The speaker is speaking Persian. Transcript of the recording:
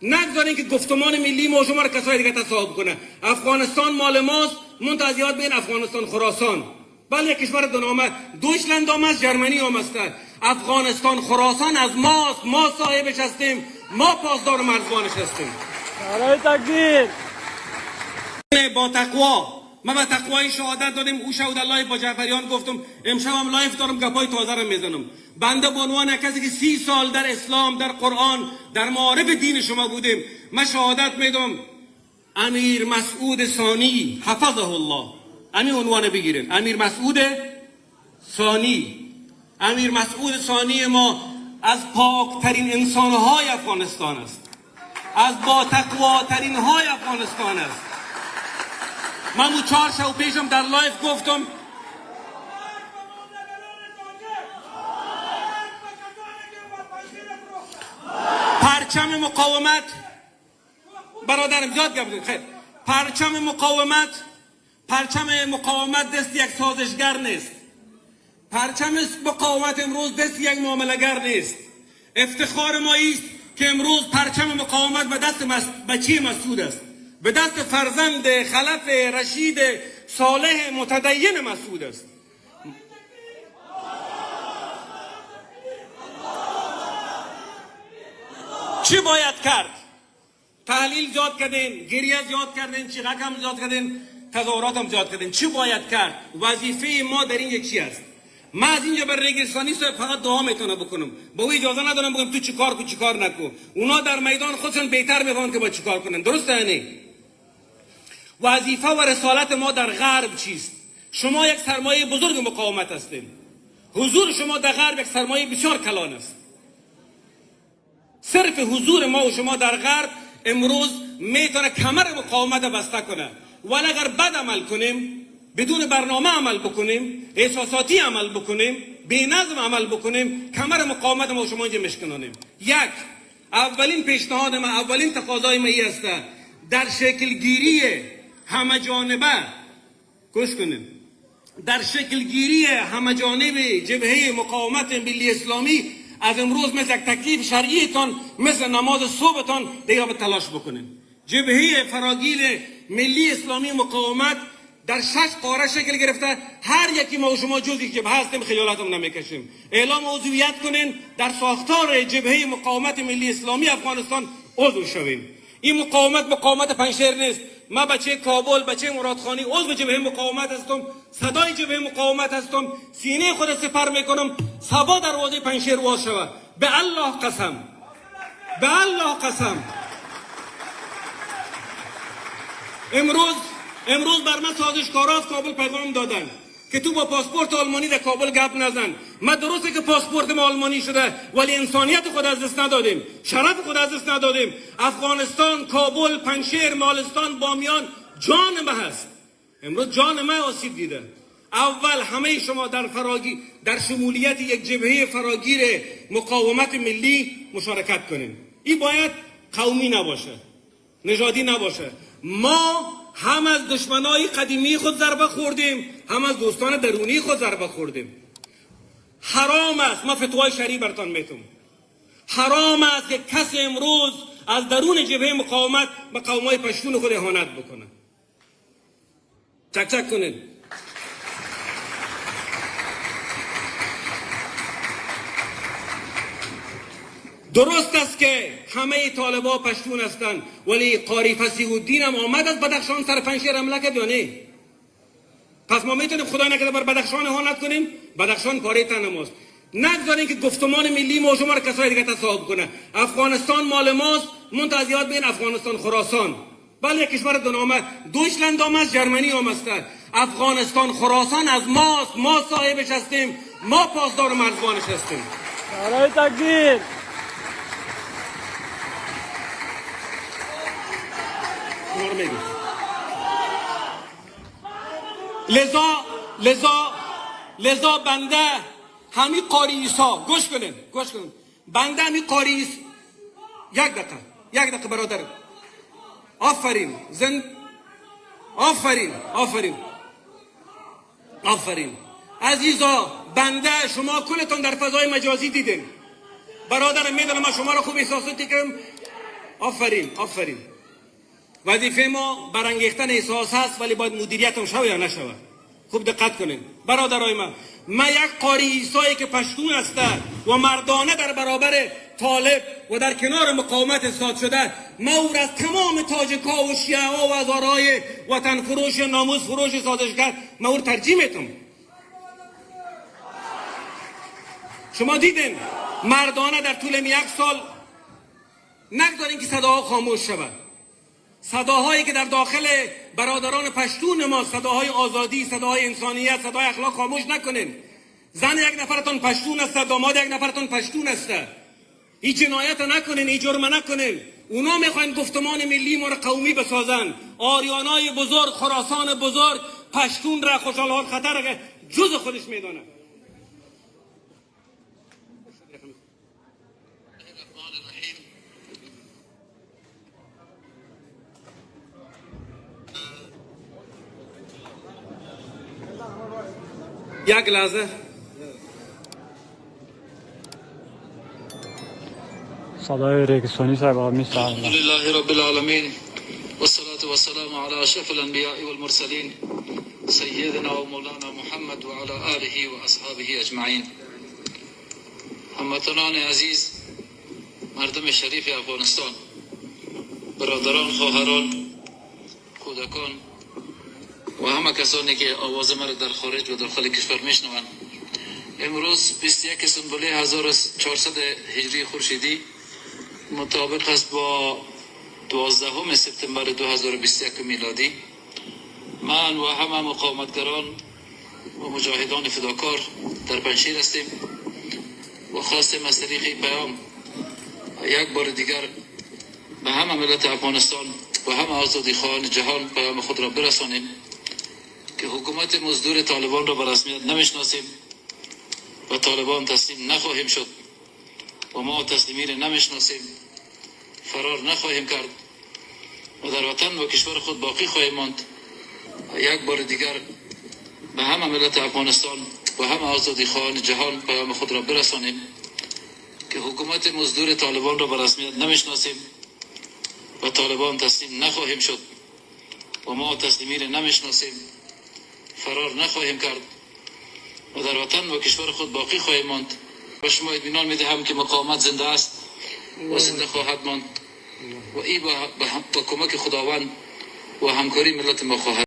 نگذارین که گفتمان ملی ما شما رو کسای دیگه تصاحب کنه. افغانستان مال ماست، منتها از یاد بین افغانستان خراسان. بله کشور دو نامه، دویچلند هم است، جرمنی هم است. افغانستان خراسان از ماست، ما صاحبش هستیم، ما پاسدار مرزبانش هستیم. نعره تکبیر. با تقوا، ما با تقوای شهادت دادیم. او شهود live با جعفریان گفتم، امشب هم live دارم، گپای تازه رو میزنم. بنده به عنوان کسی که 30 سال در اسلام، در قرآن، در معارف دین شما بودیم، من شهادت میدم امیر مسعود ثانی حفظه الله، امیر عنوان بگیرین، امیر مسعود ثانی، امیر مسعود ثانی ما از پاکترین انسانهای افغانستان است، از با تقواترین های افغانستان است. من او 4 شب پیشم در live گفتم پرچم مقاومت، برادرم زیاد گپ زدید، خیر، پرچم مقاومت، پرچم مقاومت دست یک سازشگر نیست، پرچم مقاومت امروز دست یک معامله‌گر نیست. افتخار ما ایست که امروز پرچم مقاومت به دست بچه مسعود است، به دست فرزند خلف رشید صالح متدین مسعود است. چی باید کرد؟ تحلیل زیاد کردین، گریه زیاد کردین، چیغک هم زیاد کردین، تظاهرات هم زیاد کردین. چی باید کرد؟ وظیفه ما در این یکی است. من از اینجا بر رگستانی صاحب فقط دعا میتونم بکنم، با او اجازه ندارم بگم تو چیکار کو چیکار نکو. اونا در میدان خودشون بهتر میفهمن که با چیکار کنن، درسته نه؟ وظیفه و رسالت ما در غرب چیست؟ شما یک سرمایه بزرگ مقاومت هستین. حضور شما در غرب یک سرمایه بسیار کلان است. صرف حضور ما و شما در غرب امروز میتونه کمر مقاومت بسته کنه. ولی اگر بد عمل کنیم، بدون برنامه عمل بکنیم، احساساتی عمل بکنیم، بی نظم عمل بکنیم، کمر مقاومت ما و شما اینجا مشکنانیم. یک، اولین پیشنهاد من، اولین تقاضای من این است در شکلگیری همه جانبه، گوش کنیم، در شکلگیری همه جانبه جبهه مقاومت ملی اسلامی از امروز مثل یک تکلیف شرعیتان، مثل نماز صبحتان دیگه به تلاش بکنیم. جبهه فراگیر ملی اسلامی مقاومت در 6 قاره شکل گرفته. هر یکی ما و شما جزئی جبهه هستیم، خجالتم نمیکشیم. اعلام عضویت کنین، در ساختار جبهه مقاومت ملی اسلامی افغانستان عضو شویم. این مقاومت مقاومت پنجشیر نیست. من بچه کابل، بچه مرادخانی، عضو جبهه مقاومت هستم، صدای جبهه مقاومت هستم، سینه خود سپر میکنم، صبا دروازه پنجشیر واز شود. به الله قسم، به الله قسم. امروز بر من سازشکارا از کابل پیغام دادن که تو با پاسپورت آلمانی در کابل گپ نزن. ما درسته که پاسپورت ما آلمانی شده، ولی انسانیت خود از دست ندادیم، شرف خود از دست ندادیم. افغانستان، کابل، پنجشیر، مالستان، بامیان جان ما هست. امروز جان ما آسیب دیده. اول همه شما در فراگیر، در شمولیت یک جبهه فراگیر مقاومت ملی مشارکت کنیم. این باید قومی نباشه، نژادی نباشه. ما هم از دشمنای قدیمی خود ضربه خوردیم، هم از دوستان درونی خود ضربه خوردیم. حرام است، ما فتوای شرعی برتان میتم، حرام است که کسی امروز از درون جبهه مقاومت به قومای پشتون خود اهانت بکنه. چک چک کنید. درست است که همه طالبا پشتون هستند، ولی قاری فصیح الدین هم آمد از بدخشان سر پنجشیر حمله کرد یا نه؟ پس ما میتونیم خدای نکرده بر بدخشان اهانت کنیم؟ بدخشان پاره تن ماست. نگذاریم که گفتمان ملی ما شما رو کسای دیگه تصاحب کنه. افغانستان مال ماست، منتها از یاد بین افغانستان خراسان. بله کشور دو نامه، دویچلند هم است، جرمنی هم است. افغانستان خراسان از ماست، ما صاحبش هستیم، ما پاسدار مرزبانش هستیم. نعره تکبیر. لذا لذا لذا بنده همی قاری عیسی، گوش کنین، گوش کنین، بنده همی قاری عیسی، یک دقیقه، یک دقیقه برادر، آفرین زن، آفرین، آفرین، آفرین عزیزا. بنده شما کلتون در فضای مجازی دیدین برادرم، میدونم من شما رو خوب احساساتی کردم. آفرین آفرین. وظیفه ما برانگیختن احساس هست، ولی باید مدیریت هم شوه یا نشوه. خوب دقت کنین برادرای من یک قاری عیسایی که پشتون است و مردانه در برابر طالب و در کنار مقاومت استاد شده، ما او را از تمام تاجکا و شیعه ها و هزارهای وطن فروش، ناموس فروش، سازشگر، ما او را ترجیح میتم. شما دیدین مردانه در طول یک سال نگذارین که صداها خاموش شود. صداهایی که در داخل برادران پشتون ما، صداهای آزادی، صداهای انسانیت، صدای اخلاق خاموش نکنین. زن یک نفرتون پشتون است، داماد یک نفرتون پشتون است. این جنایت نکنین، این جرم نکنین. اونا میخواین گفتمان ملی ما را قومی بسازن. آریانای بزرگ، خراسان بزرگ، پشتون را خوشحال خطر را جز خودش میدانه. یک لحظه. صدای ریگستانی صاحب آقا. الحمد لله رب العالمین والصلاة والسلام على اشرف الانبیاء والمرسلین سیدنا و مولانا محمد و علی آله و اصحابه اجمعین. هموطنان عزیز، مردم شریف افغانستان، برادران، خواهران، کودکان و همه کسانی که آواز مرا در خارج و داخل کشور میشنوند، امروز 21 سنبله 1400 هجری خورشیدی مطابق است با 12 سپتامبر 2021 میلادی، من و همه مقاومتگران و مجاهدان فداکار در پنجشیر هستیم و خواستیم از طریق پیام یک بار دیگر به همه ملت افغانستان و همه آزادیخواهان جهان پیام خود را برسانیم که حکومت مزدور طالبان را به رسمیت نمیشناسیم و طالبان تسلیم نخواهیم شد و ما تسلیمی را نمیشناسیم، فرار نخواهیم کرد و در وطن و کشور خود باقی خواهیم ماند. یک بار دیگر به همه ملت افغانستان و همه آزادیخواهان جهان پیام خود را برسانیم که حکومت مزدور طالبان را به رسمیت نمیشناسیم و طالبان تسلیم نخواهیم شد و ما تسلیمی را نمیشناسیم، فرار نخواهیم کرد و در وطن و کشور خود باقی خواهیم ماند. به شما اطمینان میدهم که مقاومت زنده است و زنده خواهد ماند و ای با کمک خداوند و همکاری ملت ما خواهد.